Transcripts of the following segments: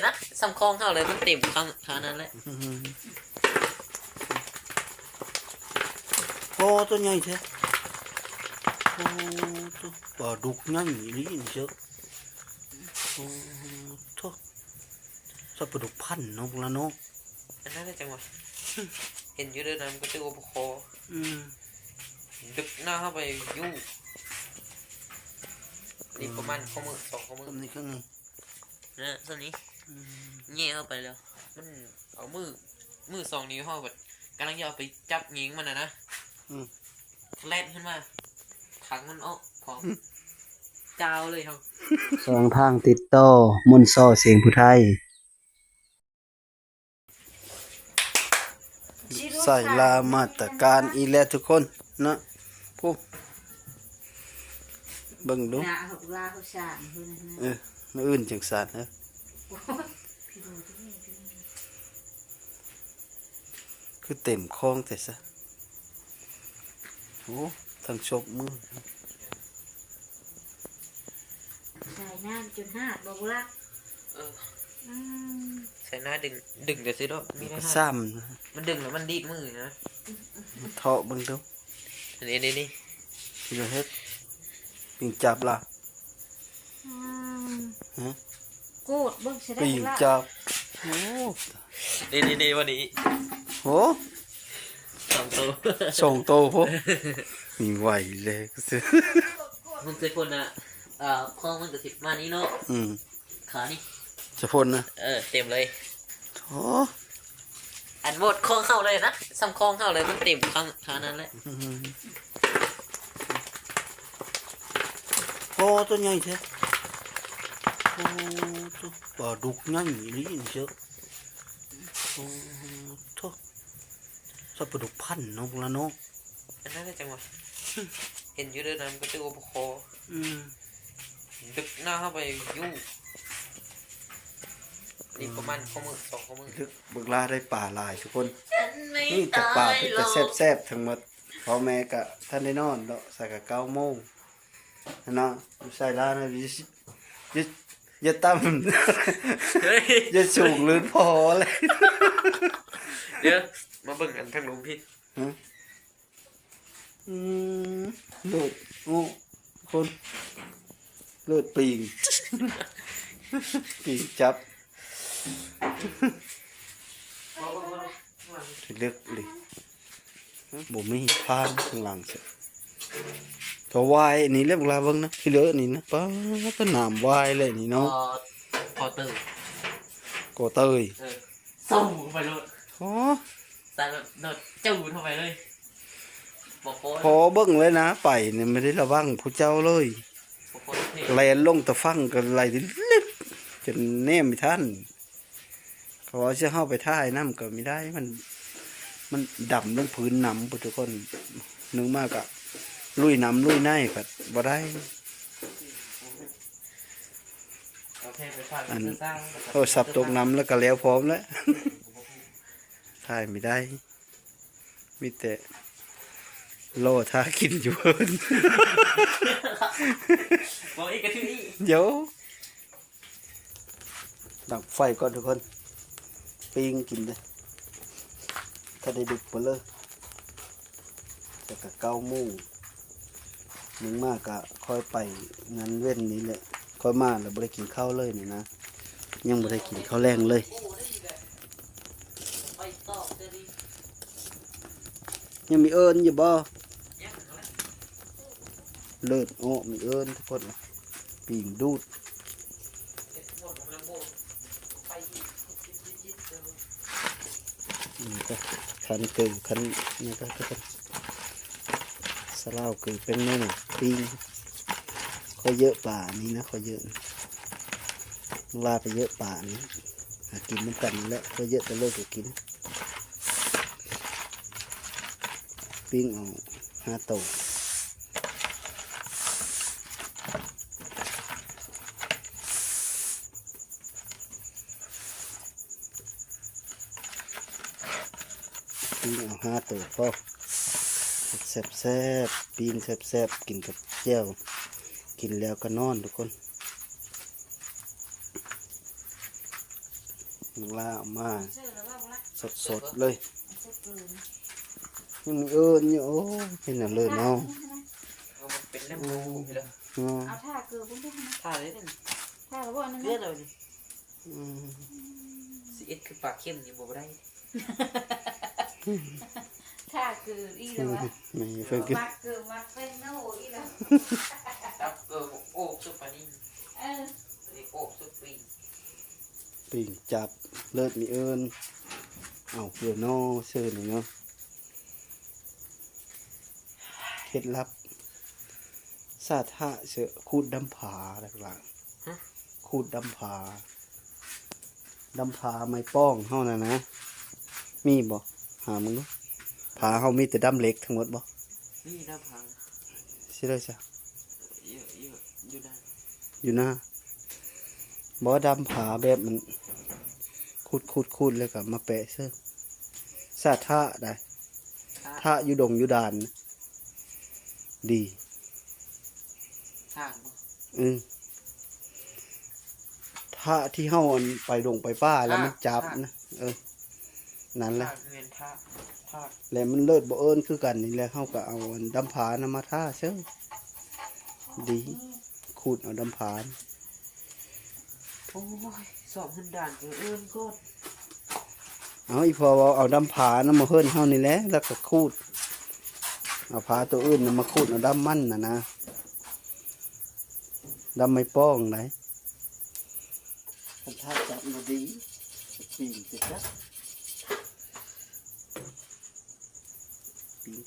ນະ ສ່ຳຄອງເຮົາເລີຍ ມັນເຕັມຂະໜາດນັ້ນແຫຼະ. ໂອ້ ຕົວໃຫຍ່ແທ້. ໂອ້ ຕົວປາດຸກໃຫຍ່ອີ່ຫຼີນີ້ເຊີ. ໂອ້ ໂທ້ ສັບປະດຸກພັນເນາະ ພວກລະເນາະ. ອັນນັ້ນແຫຼະ ຈັ່ງວ່າເຫັນຢູ່ເດີ ນັ້ນກໍຖືວ່າບໍ່ພໍ. ອືມ ດຶກໜ້າເຂົ້າໄປຢູ່. ນີ້ປະມານ ອືມ ຂໍ້ມື ສອງຂໍ້ມື ສ່ຳນີ້ ເຄິ່ງນີ້ ນະ ສ່ຳນີ້. ອືມ ແຍ່ເຂົ້າໄປແລ້ວ ມັນເອົາມື ມືສອງນິ້ວເຮົາ ແບບກຳລັງຈະເອົາໄປຈັບແຍງມັນນະນະ. ອືມ ແລ່ນຂຶ້ນມາ ຖັງມັນອອກພ້ອມ ອືມ ຈ້າວເລີຍເຮົາ. ຊ່ອງທາງຕິດຕໍ່ ມົນຊໍ ສຽງຜູ້ໄທ. ໃສ່ລາມາດຕະການອີກແລ້ວທຸກຄົນເນາະ. ໂອ້ ເບິ່ງດູ ເອີ ມື້ອື່ນຈັ່ງສານເດີ. ຄືເຕັມຄອງແທ້ຊະ. ໂອ້ ທັງສົບມື ສາຍນ້ຳຈົນຫາດບໍ່ບຸລັກ. ເອີ ອືມ ສາຍນ້ຳດຶງ ດຶງແຕ່ຊິດອກ ມີແຕ່ຫາດ ມັນກໍຊ້ຳ ມັນດຶງແລ້ວມັນດີດມືນະ. ເທາະເບິ່ງດູ ນີ້ ນີ້ ນີ້ ຊິເຮັດ ປິງຈັບລະ. ອືມ ຮະ ໂກດເບິ່ງຊິໄດ້ ປີງຈັບ. ໂອ້ ນີ້ໆໆ ວັນນີ້ ໂຫ ສອງໂຕ ສອງໂຕພຸ້ນ ມີໄວແລ້ວ. ມັນເຄີຍພົ້ນນະ ອ່າ ຂອງມັນກໍຊິປະມານນີ້ເນາະ. ອືມ ຂານີ້ ສະພົນນະ ເອີ ເຕັມເລີຍ. ໂອ້ ອັນໝົດຂອງເຮົາເລີຍນະ ສ່ຳຂອງເຮົາເລີຍ ມັນເຕັມຂະໜາດນັ້ນແຫຼະ. ອືມ ໂອ້ ຕົວໃຫຍ່ແທ້. ໂອ້ ຕົວປາດຸກໃຫຍ່ອີ່ຫຼີນີ້ເຊີ. ໂອ້ ໂທ້ ສັບປະດຸກພັນເນາະ ພວກລະເນາະ. ອັນນັ້ນແຫຼະ ຈັ່ງວ່າເຫັນຢູ່ເດີ ນັ້ນກໍຖືວ່າບໍ່ພໍ. ອືມ ດຶກໜ້າເຂົ້າໄປຢູ່. ນີ້ປະມານ ອືມ ຂໍ້ມື ສອງຂໍ້ມື ເລິກ ບັກຫຼາໄດ້ປາຫຼາຍທຸກຄົນ. ມີແຕ່ປາເປັນຕາແຊບໆທັງໝົດ. ພໍ່ແມ່ກະທັນໄດ້ນອນເນາະ ສາກະເກົ້າໂມງຫັ້ນເນາະ. ໃສ່ລານະ ຢ່າ ຢ່າ ຢ່າຕຳ ເຮີ້ຍ ຢ່າສູງລື່ນພໍເລີຍ. ດຽວມາເບິ່ງອັນທາງລຸ່ມພີ້. ຮະ ອືມ ເລີດ ໂອ້ ຄົນ ເລີດປີງ ປີງຈັບ ເລິກເລີຍ. ບໍ່ມີຜ່ານຂ້າງຫຼັງຊະ. ຖວາຍນີ້ແຫຼະ ບັກຫຼາເບິ່ງນະ ພີ່ເລີນີ້ນະ. ປາດ ໜາມວາຍເລີຍນີ້ເນາະ. ເອີ ກອເຕີ ກອເຕີ. ເອີ ຊູເຂົ້າໄປໂລດ. ໂອ້ ໃສ່ແບບໂດດຈູດເຂົ້າໄປເລີຍ. ບໍ່ພໍ ພໍເບິ່ງເລີຍນະ ໄປນີ້ບໍ່ໄດ້ລະວັງຜູ້ເຈົ້າເລີຍ. ບໍ່ພໍເລີຍ ແລ່ນລົງຕາຝັ່ງກໍໄຫຼລິບ ຈົນແນມບໍ່ທັນ. ເຂົາວ່າຊິເຮົາໄປຖ່າຍນຳກໍບໍ່ໄດ້ ມັນ ມັນດຳລົງພື້ນນຳພຸ້ນທຸກຄົນ. ໜຶ່ງມາກໍລຸຍນ້ຳລຸຍໃນພັດບໍ່ໄດ້. ອັນໂທລະສັບຕົກນ້ຳແລ້ວກໍແລ້ວພ້ອມແລ້ວ ຖ່າຍບໍ່ໄດ້. ມີແຕ່ລໍຖ້າກິນຢູ່ເຮືອນ. ເວົ້າອີກກະຖືກອີກ. ດຽວ ດັງໄຟກ່ອນທຸກຄົນ ປີ້ງກິນເດີ. ຖ້າໄດ້ດຶກພຸ້ນເລີຍ ແຕ່ກະເກົ້າໂມງ ໜຶ່ງມາກະຄ່ອຍໄປງານເວັນນີ້ແຫຼະ. ຄ່ອຍມາແລ້ວບໍ່ໄດ້ກິນເຂົ້າເລີຍນີ້ນະ. ຍັງບໍ່ໄດ້ກິນເຂົ້າແລງເລີຍ. ຍັງມີເອີ້ນຢູ່ບໍ່? ເລີດອອກມີເອີ້ນທຸກຄົນ. ປີ້ງດູດ ນີ້ກະຄັນເກີ ຄັນນີ້ກະ ກະ ກະ ສະລາວເກີແປ້ງນົວປີ້ງ. ຂ້ອຍເຢີະປານີ້ນະ ຂ້ອຍເຢີະ ລາໄປເຢີະປານີ້ ຫາກິນນຳກັນນີ້ແຫຼະ. ຂ້ອຍເຢີະແຕ່ເລີກກໍກິນ. ປີ້ງເອົາຫ້າໂຕ. ປີ້ງເອົາຫ້າໂຕພໍ ແຊບໆ ປີ້ງແຊບໆ ກິນກັບແຈ່ວ ກິນແລ້ວກໍນອນທຸກຄົນ. ບັກຫຼ້າເອົາມາ ເຊີລະວ່າບັກຫຼ້າ ສົດໆເລີຍ ເຊີເກີນ ຍັງມີເອີ້ນຢູ່. ໂອ້ ເປັນຫຍັງເລີຍເນາະ ເອີ ມັນເປັນນ້ຳມູກຢູ່ແລ້ວ ເນາະ ເອົາຖ້າເກີນພຸ້ນເດ້ ຖ້າເລີຍ ຖ້າລະບໍ່ອັນນັ້ນ ເກືອລະນີ້ ອືມ ຊິເຮັດຄືປາເຄັມນີ້ບໍ່ໄດ້ ຖ້າເກີນອີກແລ້ວວ່າ ແມ່ນເພິ່ນ ມັກເກີນ ມັກເປັນໂນອີກແລ້ວ ຕັບເກີນໂອກສຸດປານິນ ເອີ ນີ້ໂອກສຸດປີ້ງ ປີ້ງຈັບ ເລີດມີເອີ້ນ ເອົາເກືອນໍເຊີນີ້ເນາະ ເຄັດລັບ ສາທະເຊີ ຂູດດຳຜາ ຫຼັກໆ ຫະ ຂູດດຳຜາ ດຳຜາໄມ້ປ້ອງເຮົານັ້ນນະ ມີບໍ່? ຫາເບິ່ງດູ ຜາເຮົາມີແຕ່ດຳເຫຼັກທັງໝົດບໍ່? ມີດຳຜາ ຊິໄດ້ຊະ ຢູ່ ຢູ່ ຢູ່ນາ ຢູ່ນາ ບໍ່ ດຳຜາແບບມັນ ຂູດໆໆ ແລ້ວກໍມາແປະເຊີ ສາທະໄດ໋ ທະ ທະຢູ່ດົງຢູ່ດານ ດີ ທາກບໍ່? ອື ທາກທີ່ເຮົາ ອັນ ໄປດົງໄປປ່າແລ້ວມັນຈັບນະ ທາກ ເອີ ນັ້ນແຫຼະ ທາກແມ່ນທາກ ທາກ ແລ້ວມັນເລີດບໍ່ເອີ້ນຄືກັນນີ້ແຫຼະ ເຮົາກໍເອົາ ອັນ ດຳຜານຳມາທາເຊີ ດີ ຂູດເອົາດຳຜາ ໂອ້ຍ ສອບເງິນດານກໍເອີ້ນກ່ອນ ເອົາ ອີ່ພໍ່ເວົ້າ ເອົາດຳຜານຳມາເຮືອນເຮົານີ້ແຫຼະ ແລ້ວກໍຂູດ ເອົາຜາໂຕອື່ນນຳມາຂູດເອົາດຳມັນນະນະ ດຳໄມ້ປ້ອງໄດ໋ ຄັນຖ້າຈັບບໍ່ດີ ປີນຊິຈັບ ປີນ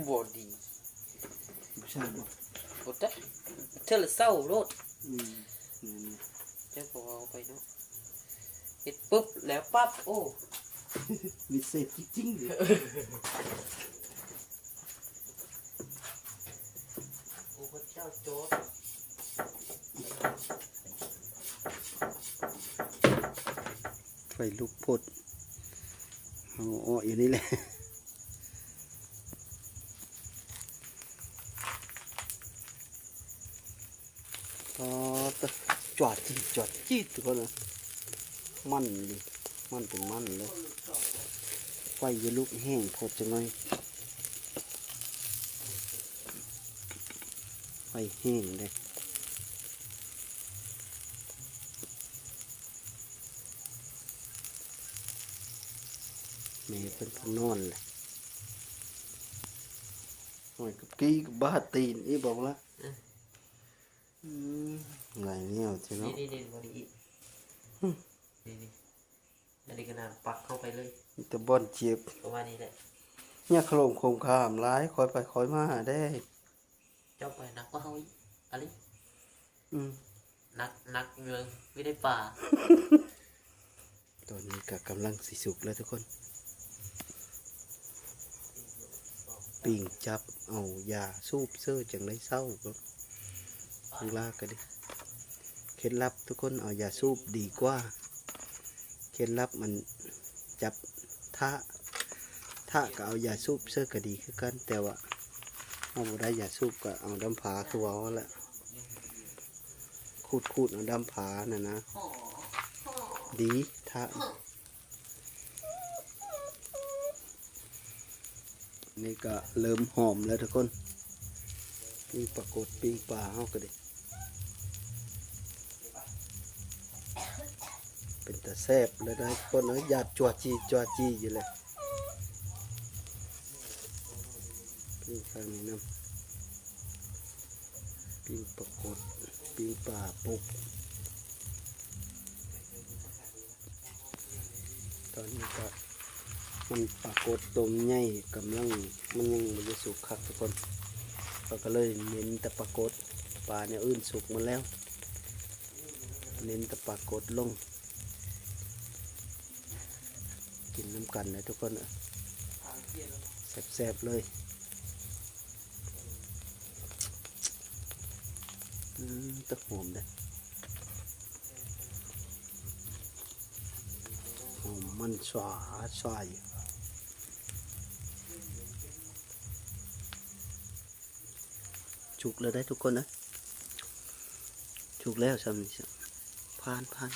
ບໍ່ດີ ບໍ່ໃຊ່ບໍ່? ບໍ່ໄດ້ ເທື່ອລະເຊົ້າໂລດ ອືມ ແມ່ນ ເຈົ້າກໍເວົ້າໄປເນາະ ເຮັດປຶບແລ້ວປັບ ໂອ້ ວິເສດຈິງໆ ໂອ້ ພະເຈົ້າໂຈດ ໄຟລຸກໂພດ ເຮົາເອາະຢູ່ນີ້ແຫຼະ ປາດ ຈວດຈີດ ຈວດຈີດ ທຸກຄົນເອີຍ ມັນດີ ມັນເປັນມັນເລີຍ ໄຟຢ່າລຸກແຮງໂພດຈັກໜ້ອຍ ໄຟແຮງເດ້ ແມ່ເພິ່ນພານອນແຫຼະ ໂອ້ຍ ກະກີ້ກະບາດຕີນອີກບອກລະ ອືມ ອືມ ຫຼາຍແນວແທ້ເນາະ ນີ້ໆໆ ນີ້ອີກ ຫຶ ນີ້ໆ ອັນນີ້ກໍນາປັກເຂົ້າໄປເລີຍ ມີແຕ່ບ່ອນເຈັບ ປະມານນີ້ແຫຼະ ຍາໂຄງໂຄງຄາມຫຼາຍ ຄ່ອຍໄປຄ່ອຍມາເດ້ ເຈົ້າໄປໜັກກວ່າເຮົາອີກ ອາລີ ອືມ ໜັກ ໜັກເງິນ ມີໄດ້ປາ ຕອນນີ້ກໍກຳລັງຊິສຸກແລ້ວທຸກຄົນ ປີ້ງຈັບເອົາຢາສູບເຊີ ຈັ່ງໄດ້ເຊົາ ເວລາກໍດີ ເຄັດລັບທຸກຄົນ ເອົາຢາສູບດີກວ່າ ເຄັດລັບມັນຈັບທະ ທະກໍເອົາຢາສູບເຊີກໍດີຄືກັນ ແຕ່ວ່າເຮົາບໍ່ໄດ້ຢາສູບກໍເອົາດຳຜາຄືເວົ້າຫັ້ນແຫຼະ ຂູດໆເອົາດຳຜາຫັ້ນນະ ດີທະ ນີ້ກໍເລີ່ມຫອມແລ້ວທຸກຄົນ ປີ້ງປາກົດ ປີ້ງປາເຮົາກໍດີ ເປັນຕາແຊບແລ້ວໄດ໋ທຸກຄົນເອີຍ ຢາກຈົວຈີ່ ຈົວຈີ່ຢູ່ແຫຼະ ປີ້ງຂ້າງນີ້ນຳ ປີ້ງປາກົດ ປີ້ງປາປຸກ ຕອນນີ້ກໍມັນປາກົດໂຕມັນໃຫຍ່ ກຳລັງ ມັນຍັງບໍ່ໄດ້ສຸກຄັກທຸກຄົນ ເຮົາກໍເລີຍເນັ້ນແຕ່ປາກົດ ປາແນວອື່ນສຸກໝົດແລ້ວ ເນັ້ນແຕ່ປາກົດລົງ ກິນນຳກັນເດີທຸກຄົນ ແຊບໆເລີຍ ອືມ ຕະຫອມເດ້ ຫອມມັນຊວາຊວາຢູ່ ສຸກແລ້ວໄດ໋ທຸກຄົນເອີຍ ສຸກແລ້ວຊ່ຳນີ້ ຜ່ານ ຜ່ານ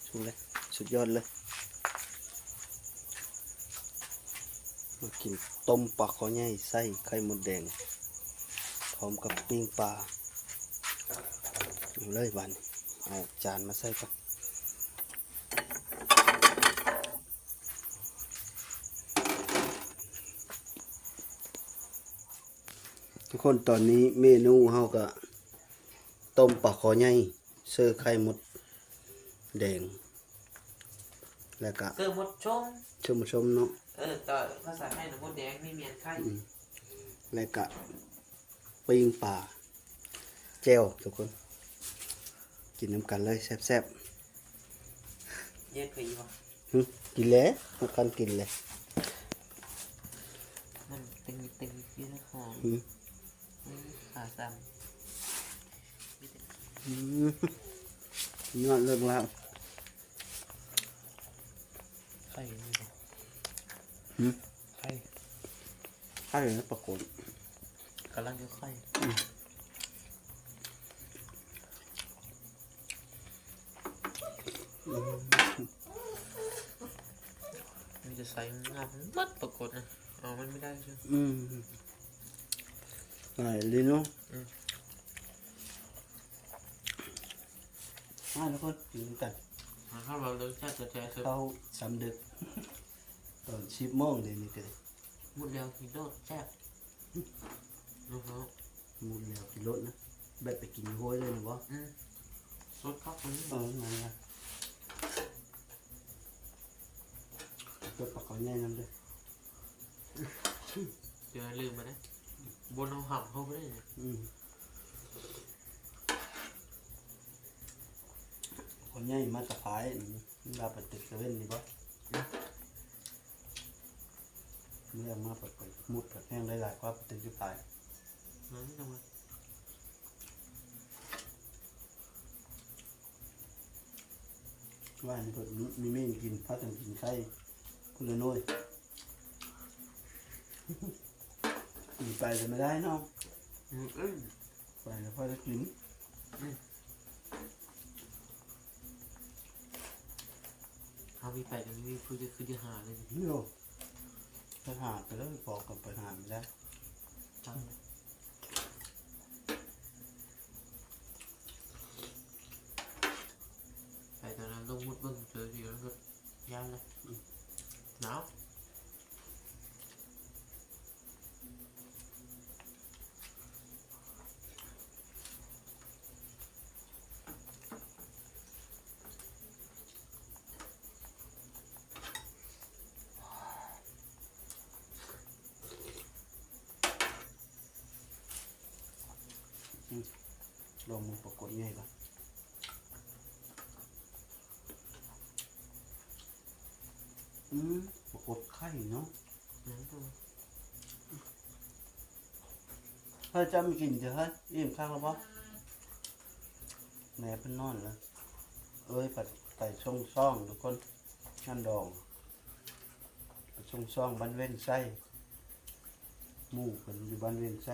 ສຸກແລ້ວ ສຸດຍອດເລີຍ. ມາກິນຕົ້ມປາຄໍໃຫຍ່ໃສ່ໄຂ່ມົດແດງ ພ້ອມກັບປີ້ງປາ. ເອົາເລີຍບາດນີ້ ເອົາຈານມາໃສ່ກ່ອນ. ທຸກຄົນ ຕອນນີ້ເມນູເຮົາກະຕົ້ມປາຄໍໃຫຍ່ ເສີໄຂ່ມົດແດງ ແລ້ວກະ ເສີມົດຊົມ ເສີມົດຊົມເນາະ ເອີ ຕາ ພາສາໄທນະມົດແດງ ມີແມ່ນໄຂ່ ອືມ ແລ້ວກະ ປີ້ງປາ ແຈ່ວ ທຸກຄົນ ກິນນຳກັນເລີຍ ແຊບໆ. ເຢັດໄປອີກບໍ່? ຫຶ ກິນແລ້ວ ຮອດຂັ້ນກິນແລ້ວ ມັນເຕັງໆຢູ່ນະຫອມ ຫຶ ອືມ ຂາສັ້ນ ອືມ ຍອດເລີດລາວ ໄຂ່ມີບໍ່? ຫຶ ໄຂ່ ໄຂ່ແລ້ວປາກົດ ກຳລັງຈະໄຂ່ ອືມ ອືມ ມີແຕ່ໄຊງາມໝົດປາກົດນະ ເອົາມັນບໍ່ໄດ້ຊື່ ອືມ ຫຼາຍເລີຍເນາະ ອືມ ມາທຸກຄົນ ກິນນຳກັນ ມາ ເຂົ້າເວົ້າເລື່ອງແຊບແທ້ໆ ເຂົ້າຊ່ຳດຶກ ຕອນສິບໂມງເດ ນີ້ກະໄດ້ ໝົດແລ້ວກິນໂລດ ແຊບ ໂອ້ໂຫ ໝົດແລ້ວກິນໂລດນະ ແບບໄປກິນຢູ່ຫ້ວຍເລີຍນະບໍ່? ອືມ ສົດຄັກ ເອີ ນັ້ນລະ ຕົວປາຄອຍໃຫຍ່ນຳເດີ ເອີ ລືມໄປເດ້ ບໍ່ເອົາຫຳເຮົາໄປເດ້ ອືມ ຄອຍໃຫຍ່ມາແຕ່ພາຍ ລາວໄປຕຶກເຊເວັ່ນນີ້ບໍ່? ອືມ ມື້ແລກມາເປີດ ເປີດໝົດ ເປີດແຮງໄດ້ຫຼາຍກວ່າໄປຕຶກຢູ່ພາຍ ນັ້ນຈັ່ງວ່າ ວ່າອັນເພິ່ນມີເມນກິນ ພາກັນກິນໄຂ່ ຄົນລະໜ່ວຍ ໜີໄປກະບໍ່ໄດ້ເນາະ ອືມ ໄປແລ້ວຄ່ອຍໄດ້ກິນ ອືມ ເຮົາມີໄປກະມີຜູ້ຈະຄືຈະຫາເລີຍ ໂຍ ໄປຫາໄປເລີຍ ພໍກະໄປຫາບໍ່ໄດ້ ຈັງ ໄປຕອນນັ້ນລົງມຸດເບິ່ງເຈີທີ່ມັນກະຢ້ານແຫຼະ ອືມ ໜາວ ອືມ ລອງເບິ່ງປາກົດໃຫຍ່ກ່ອນ ອືມ ປາກົດໄຂ່ເນາະ ອືມ ໃຫ້ຈຳກິນເທື່ອ ອີ່ມຄັກແລ້ວບໍ່? ແມ່ເພິ່ນນອນແລ້ວ ເອີຍ ໄປ ໄປສົ່ງຊອງທຸກຄົນ ງານດອງ ໄປສົ່ງຊອງບ້ານວຽງໄຊ ໝູ່ເພິ່ນຢູ່ບ້ານວຽງໄຊ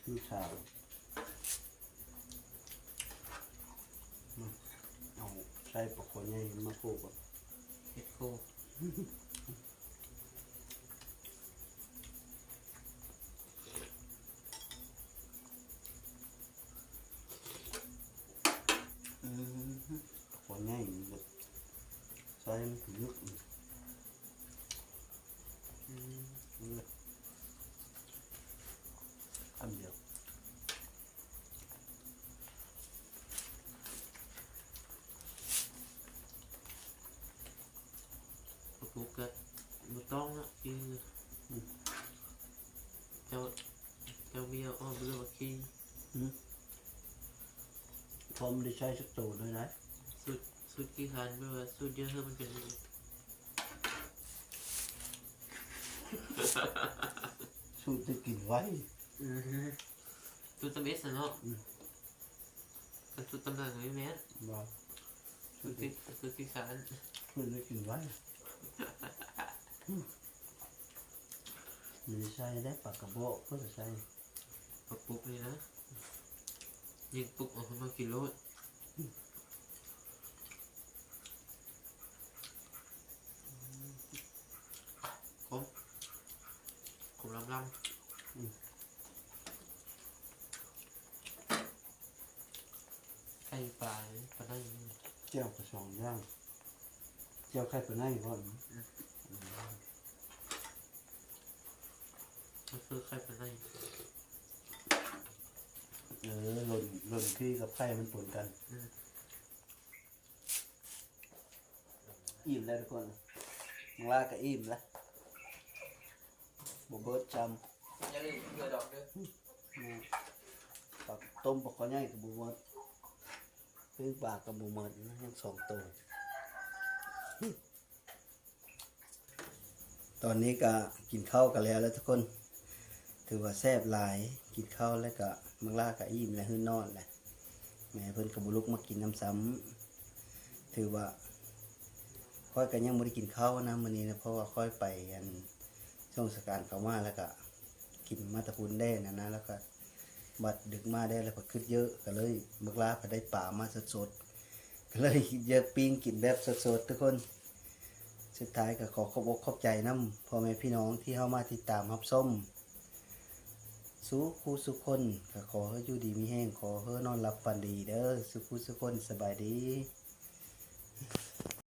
ລູກສາວ ມາ ເອົາໄສ້ປາຄໍໃຫຍ່ມາໂຄກ ເຮັດໂຄ ອືມ ປາຄໍໃຫຍ່ນີ້ແບບ ໄສ້ມັນຄືລຶກ ອືມ ເລີດ ຄຳດຽວ ປາປຸກກະບໍ່ຕ້ອງເນາະ ອືມ ເຈົ້າ ເຈົ້າເບຍອອກເຫຼືອວ່າຂີ້ ອືມ ພໍມັນໄດ້ໃຊ້ສັກໂຕໜ້ອຍໄດ໋ ສູດ ສູດຂີ້ຄ້ານ ແບບວ່າສູດເຍອະເຮີມັນເປັນ ສູດໄດ້ກິນໄວ ອືມ ສູດຕຳເອັດຊັ້ນເນາະ ອືມ ຄັນສູດຕຳຫຼັງນີ້ແມ່ນ ບໍ່ ສູດທີ່ ສູດທີ່ສານ ເພິ່ນໄດ້ກິນໄວ ມັນໃສ່ໄດ້ປາກກະບອກ ເພິ່ນໃສ່ ປາປຸກນີ້ນະ ຍິງປຸກເອົາຂຶ້ນມາກິນໂລດ. ຂົມ ຂົມລຳໆ. ອືມ ໄຂ່ປາ ປາໄນ ແຈ່ວກະສອງຢ່າງ ແຈ່ວໄຂ່ປາໄນພ້ອມ. ອືມ ອືມ ມັນຄືໄຂ່ປາໄນ ເອີ ຫຼົ່ນ ຫຼົ່ນທີ່ກັບໄຂ່ມັນປົນກັນ. ອືມ ອີ່ມແລ້ວທຸກຄົນ ບັກຫຼ້າກະອີ່ມແລ້ວ ບໍ່ເບິດຊ້ຳ. ຢ່າລືມເກືອດອກເດີ ອືມ ປາຕົ້ມປາຄໍໃຫຍ່ກະບໍ່ເບິດ ປີ້ງປາກະບໍ່ເບິດ ຍັງສອງໂຕ. ຕອນນີ້ກະກິນເຂົ້າກະແລ້ວແລ້ວທຸກຄົນ ຖືວ່າແຊບຫຼາຍ ກິນເຂົ້າແລ້ວກະບັກຫຼ້າກະອີ່ມແລ້ວ ຮືນນອນແລ້ວ ແມ່ເພິ່ນກະບໍ່ລຸກມາກິນນຳຊ້ຳ. ຖືວ່າຂ້ອຍກະຍັງບໍ່ໄດ້ກິນເຂົ້ານະມື້ນີ້ນະ ເພາະວ່າຂ້ອຍໄປອັນ ຊ່ວງສະການເຂົ້າມາ ແລ້ວກະກິນມາແຕ່ພຸ້ນແດ່ຫັ້ນນະ ແລ້ວກະບັດດຶກມາແດ່ ແລ້ວພັດຄຶດເຍີະ ກະເລີຍ ບັກຫຼ້າພັດໄດ້ປາມາສົດໆ ກະເລີຍເຢີກປີ້ງກິນແບບສົດໆ ທຸກຄົນ. ສຸດທ້າຍກະຂໍຂອບອົກຂອບໃຈນຳພໍ່ແມ່ພີ່ນ້ອງທີ່ເຂົ້າມາຕິດຕາມຮັບຊົມ ສູ່ຄູ່ສູ່ຄົນ ກະຂໍໃຫ້ຢູ່ດີມີແຮງ ຂໍໃຫ້ນອນຫຼັບຝັນດີເດີ ສູ່ຄູ່ສູ່ຄົນ ສະບາຍດີ.